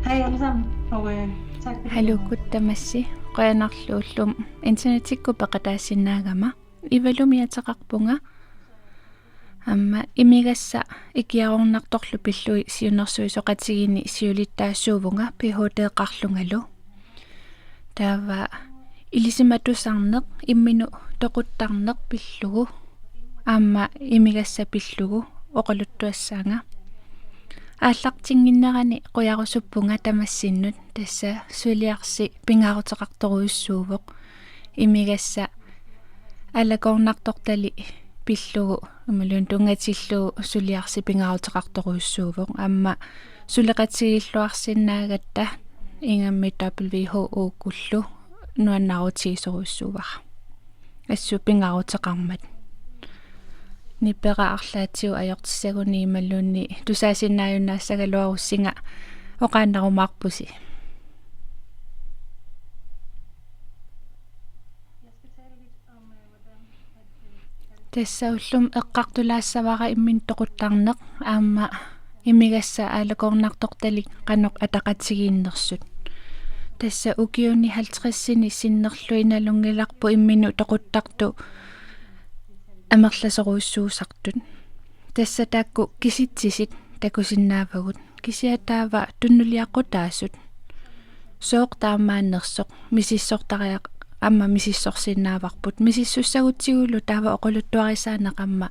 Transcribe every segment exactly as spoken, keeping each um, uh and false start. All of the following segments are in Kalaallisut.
Hej alle sammen, og øh, tak fordi Haluu tamassi, qujanarlu ullumi internetikkut peqataasinnaagama. Ivalumi ateqarpunga. Aamma imigassaq ikiaroornartorlu pillugit siunnersuisoqatigiinni siulittaasuuvunga Ph.D.-qarlungalu. Taava ilisimatusarneq, imminut toquttarneq pillugu, aamma imigassaq pillugu oqaluttuassaanga. Aallartinnginnerani qujarusuppunga tamassinnut, tassa suliarsi pingaaruteqartorujussuuvoq. Imigassaq aalakoornartortalik pillugu imaluunniit tunngatillugu suliarsi pingaaruteqartorujussuuvoq. Aamma suleqatigiilluarsinnaagatta ingammik W H O-kkullu nuannaarutigisorujussuuara. Assut pingaaruteqarmat. Nipeqarlaatsigu ajortissaguni imaluunniit tusaasinnaajunnaarussaagaluarussinga oqaannarumaarpusi. Tassa ullumi eqqartulaassavara imminut toquttarneq aamma imigassaq aalakoornartortalik qanoq ataqatigiinnersut. Tassa ukiuni halvtredsini sinnerlugit nalunngilarput imminut toquttartut amerlasoorujussuusartut. Tassa taakku kisitsisit takusinnaavagut. Kisianni taava tunuliaqutaasut. Sooq taamaannersoq misissortariaq-, aamma misissorsinnaavarput. Misissussagutsigulu taava oqaluttuarisaaneq aamma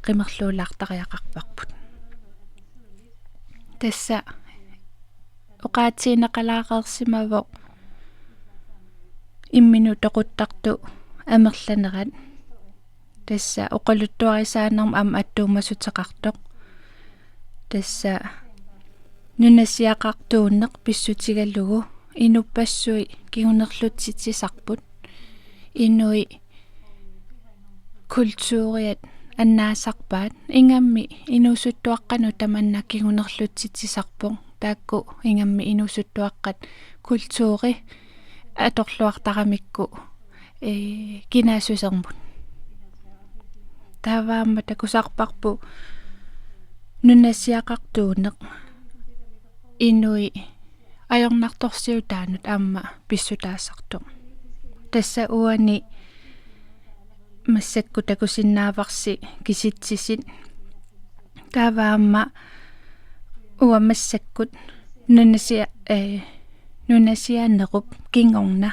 qimerluulaartariaqarparput. Tassa oqaatigineqalaareersimavoq imminut toquttartut amerlanerat. Tassa oqaluttuarisaanermut aamma attuumassuteqartoq. Tassa nunasiaqartuunneq pissutigalugu inuppassuit kingunerlutsitsisarput. Inuit kulturiat annaasarpaat, ingammik inuusuttuaqqanut tamanna kingunerlutsitsisarpoq. Taakku ingammik inuusuttuaqqat kulturi atorluartaramikku, ee, kinaassusermut. Taava aamma takusarparput nunasiaqartuunneq inuit ajornartorsiutaannut aamma pissutaasartoq. Tassa uani massakkut takusinnaavarsi kisitsisit. Taava aamma uanga massakkut nunasia-, eh, nunasiaannerup kingorna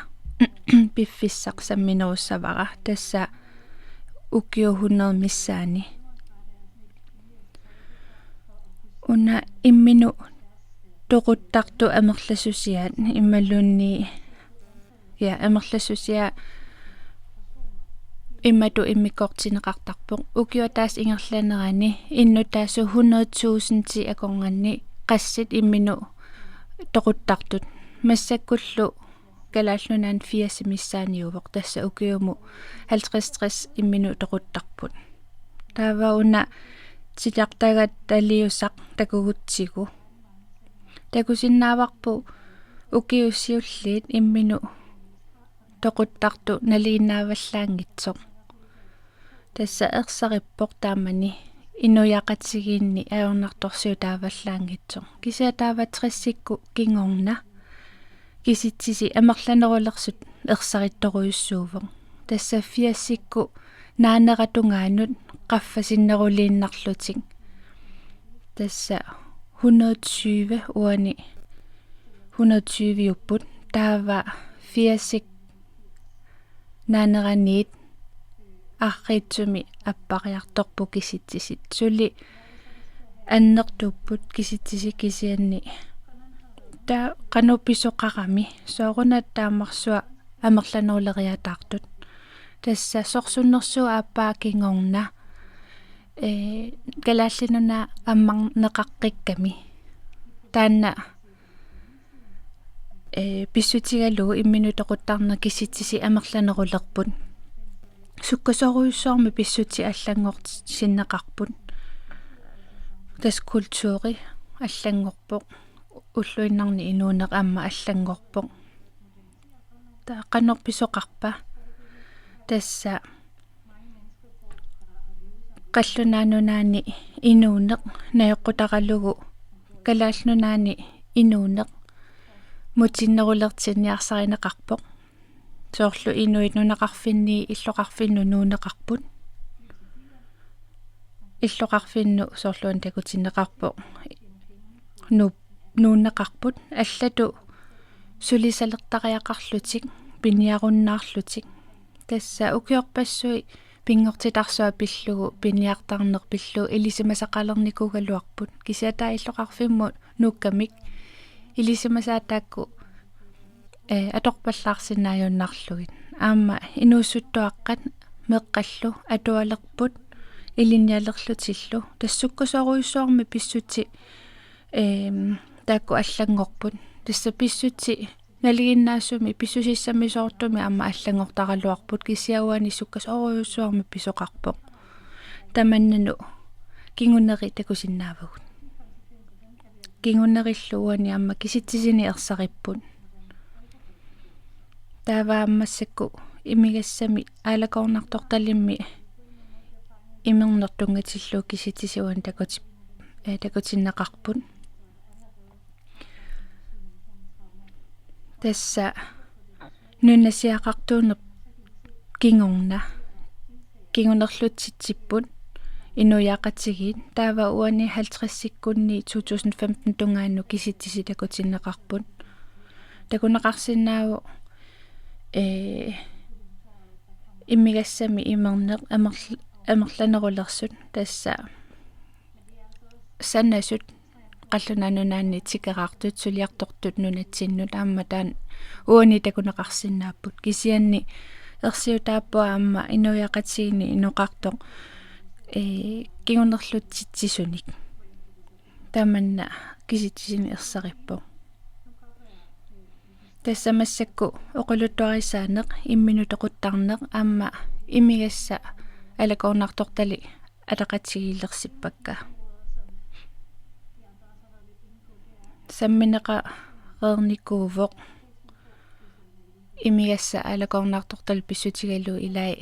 piffissaq samminerussavara, tassa ukiut hundrede missaanni. Una imminut toquttartut amerlassusiat imaluunniit, ja, amerlassusiat imatut immikkoortinneqartarpoq. Ukioq ataaseq ingerlanerani innuttaasut hundrede tusindit akornanni qassit imminut toquttartut. Massakkullu Kalaallit Nunaanni firsit missaanniuvoq, tassa ukiumut halvtreds tres imminut toquttarput. Taava una titartagattaliusaq takugutsigu. Takusinnaavarput ukiut siulliit imminut toquttartut nalinginnaavallaanngitsoq. Tassa ersarippoq taamani inuiaqatigiinni ajornartorsiutaavallaanngitsoq. Kisianni taava tressikkut kingorna kisitsisit amerlanerulersut ersarittorujussuuvoq. Tassa firsikkut naanera tungaanut qaffasinneruliinnarlutik. Tassa hundrede tyve uani hundrede tyve-upput, taava firsikkut naaneraniit arriitsumik appariartorput kisitsisit. Suli annertuupput kisitsisit kisianni. Taava qanoq pisoqarami, soorunami taamarsuaq amerlaneruleriataartut. Tassa sorsunnersuup aappaa kingorna, ee, Kalaallit Nunaat ammarneqaqqikkami. Taanna ee, pissutigalugu imminut toquttarneq kisitsisit amerlanerulerput. Sukkasoorujussuarmik pissutsit allanngortinneqarput. Tassa kulturi allanngorpoq. Ulluinnarni inuuneq aamma allanngorpoq. Taava qanoq pisoqarpa? Tassa Qallunaat Nunaanni inuuneq najoqqutaralugu Kalaallit Nunaanni inuuneq Immutiinnerulertinniarsarineqarpoq. Soorlu inuit nunaqarfinni illoqarfinnut nuunneqarput. Illoqarfinnut soorlu una takutinneqarpoq. Nu-, nuunneqarput. Allatut sulisalertariaqarlutik, piniarunnaarlutik. Tassa ukiorpassuit pinngortitarsuaq pillugu, piniartarneq pillugu, ilisimasaqalernikuugaluarput. Kisianni taava illoqarfimmut nuukkamik ilisimasaat taakku, eh, atorpallaarsinnaajunnaarlugit. Aamma inuusuttuaqqat meeqqallu atualerput ilinnialerlutillu. Tassa sukkasoorujussuarmik pissutsit, ehm, taakku allanngorput. Tassa pissutsit nalinginnaasumik pissusissamisoortumik aamma allanngortaraluarput, kisianni uani sukkasoorujussuarmik pisoqarpoq. Tamannanut kinguneri takusinnaavagut. Kingunerillu uani aamma kisitsisinik ersaripput. Taava aamma massakkut imigassamik aalakoornartortalimmi imerneq tunngatillugu kisitsisit uani takuti-, eh, takutinneqarput. Tassa nunasiaqartuunerup kingorna kingunerlutsitsipput inuiaqatigiit, taava uani halvtredsikkunni to tusind femten tungaanut kisitsisit takutinneqarput. Takuneqarsinnaavoq, ee, imigassamik imerneq amerl-, amerlanerulersut, tassa sanasut Qallunaat Nunaanni tikeraartut suliartortut nunatsinnut aamma taanna uani takuneqarsinnaapput. Kisianni ersiutaapput aamma inuiaqatigiinni inoqartoq, ee, kingunerlutsitsisunik. Tamanna kisitsisinik ersarippoq. Tassa massakkut oqaluttuarisaaneq, imminut toquttarneq aamma imigassaq aalakoornartortalik ataqatigiilersippakka. Sammineqareernikuuvoq imigassaq aalakoornartortalik pissutigalugu ilai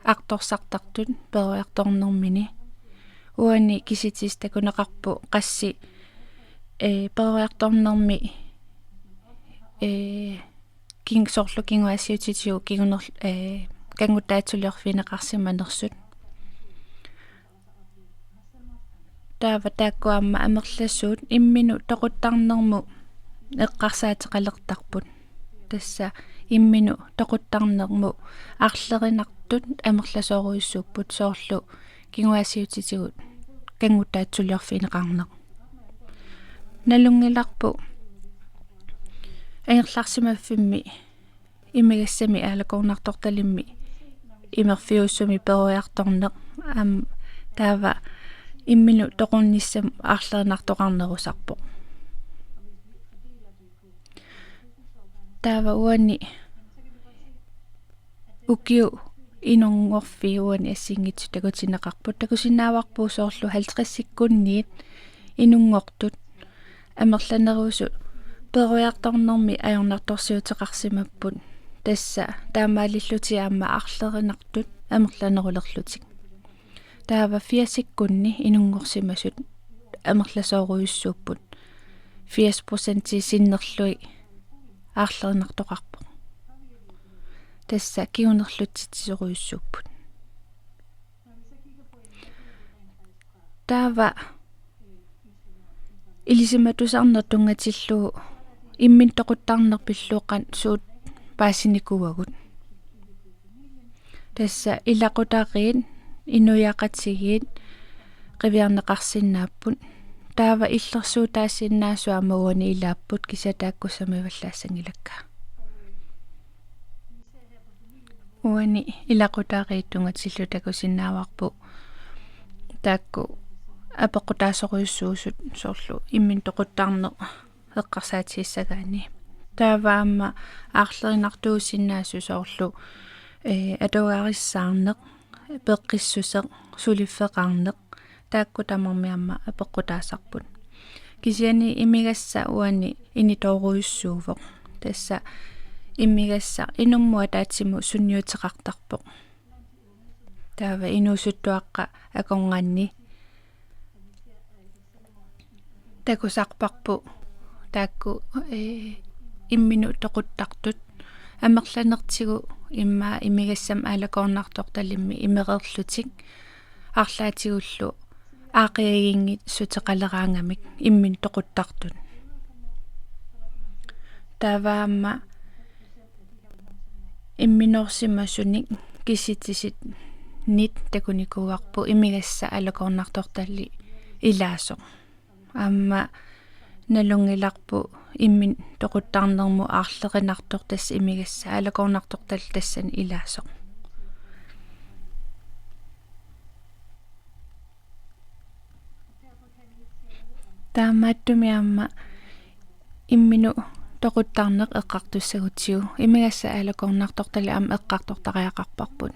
artorsartartut peroriartornermini. Uani kisitsisit takuneqarput qassit, ee, peroriartornermi, ee, king-, soorlu kinguaassiuutitigut kinguner-, ee, kannguttaatsuliorfigineqarsimanersut. Taava taakku aamma amerlasuut imminut toquttarnermut eqqarsaateqalertarput. Tassa imminut toquttarnermut aarlerinartut amerlasoorujussuupput, soorlu kinguaassiuutitigut kannguttaatsuliorfigineqarneq. Nalunngilarput angerlarsimaffimmi imigassamik aalakoornartortalimmi imerfiusumik peroriartorneq, aamma taava imminut toqunnissamut aarlerinartoqarnerusarpoq. Taava uani ukiut inunngorfiit uani assigiinngitsut takutinneqarput. Takusinnaavarput soorlu halvtredsikkunniit inunngortut amerlanerusut peroriartornermi ajornartorsiuteqarsimapput. Tassa taamaalillutik aamma aarlerinartut amerlanerulerlutik. Taava firsikkunni inunngorsimasut amerlasoorujussuupput. Firs procenti sinnerlugit aarlerinartoqarpoq. Tassa kingunerlutsitsisorujussuupput. Taava ilisimatusarneq tunngatillugu imminut toquttarneq pillugu qanoq suut paasinikuuagut. Tassa ilaqutariit, inuiaqatigiit qiviarneqarsinnaapput. Taava illersuutaasinnaasut aamma uani ilaapput, kisianni taakku sammivallaassanngilakka. Uani ilaqutariit tunngatillugu takusinnaavarput taakku apeqqutaasorujussuusut, soorlu imminut toquttarneq eqqarsaatigissagaanni. Taava aamma aarlerinartuusinnaasut, soorlu, ee, atugarissaarneq, peqqissuseq, suliffeqarneq, taakku tamarmik aamma apeqqutaasarput. Kisianni imigassaq uani initoorujussuuvoq. Tassa imigassaq inummut ataatsimut sunniuteqartarpoq. Taava inuusuttuaqqat akornanni takusarparput taakku, ee, imminut toquttartut amerlanertigut immaqa imigassamik aalakoornartortalimmi imereerlutik arlaatigullu aaqqiagiinngitsuteqaleraangamik imminut toquttartut. Taava aamma imminorsimasunik kisitsisinnit takunikuuarput imigassaq aalakoornartortalik ilaasoq. Aamma nalunngilarput imminut toquttarnermut aarlerinartoq tassa imigassaq aalakoornartortalik tassani ilaasoq. Taamaattumik aamma imminut toquttarneq eqqartussagutsigu imigassaq aalakoornartortalik aamma eqqartortariaqarparput.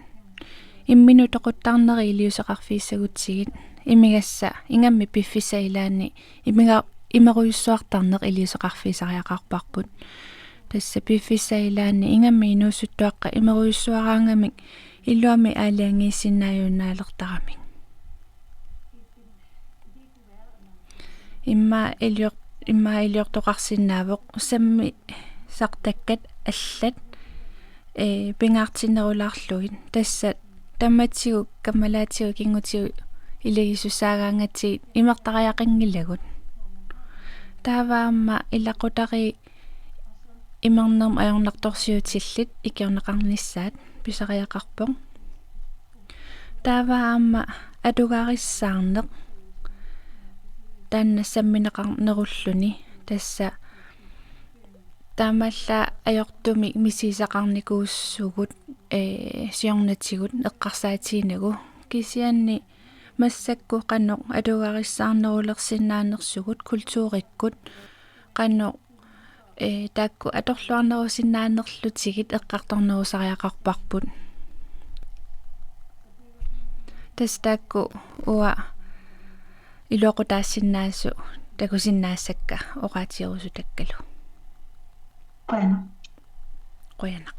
Imminut toquttarnerit iliuuseqarfigissagutsigit imigassaq ingammik piffissap ilaani imiga-, imerujussuartarneq iliuuseqarfigisariaqarparput. Tassa piffissap ilaani ingammik inuusuttuaqqat imerujussuaraangamik iluamik aalajangiisinnaajunnaartaramik. Immaqa ilior-, immaqa iliortoqarsinnaavoq sammisartakkat allat, ee, pingaartinnerulaarlugit. Tassa tamatigut kammalaatigut ikinngutigut ilagisussaagaangatsigit imertariaqanngilagut. Taava aamma ilaqutariit imernermut ajornartorsiutillit ikiorneqarnissaat pisariaqarpoq. Taava aamma atugarissaarneq taanna sammineqarnerulluni, tassa taamaallaat ajortumik misigisaqarnikuusugut, ee, siornatigut eqqarsaatiginagu, kisianni massakkut qanoq atugarissaarnerulersinnaanersugut kulturikkut qanoq, ee, taakku atorluarnerusinnaanerlutigit eqqartornerusariaqarparput. Tassa taakku uanga iluaqutaassinnaasut takusinnaassakka oqaatigerusutakkalu. Qujanaq. Qujanaq.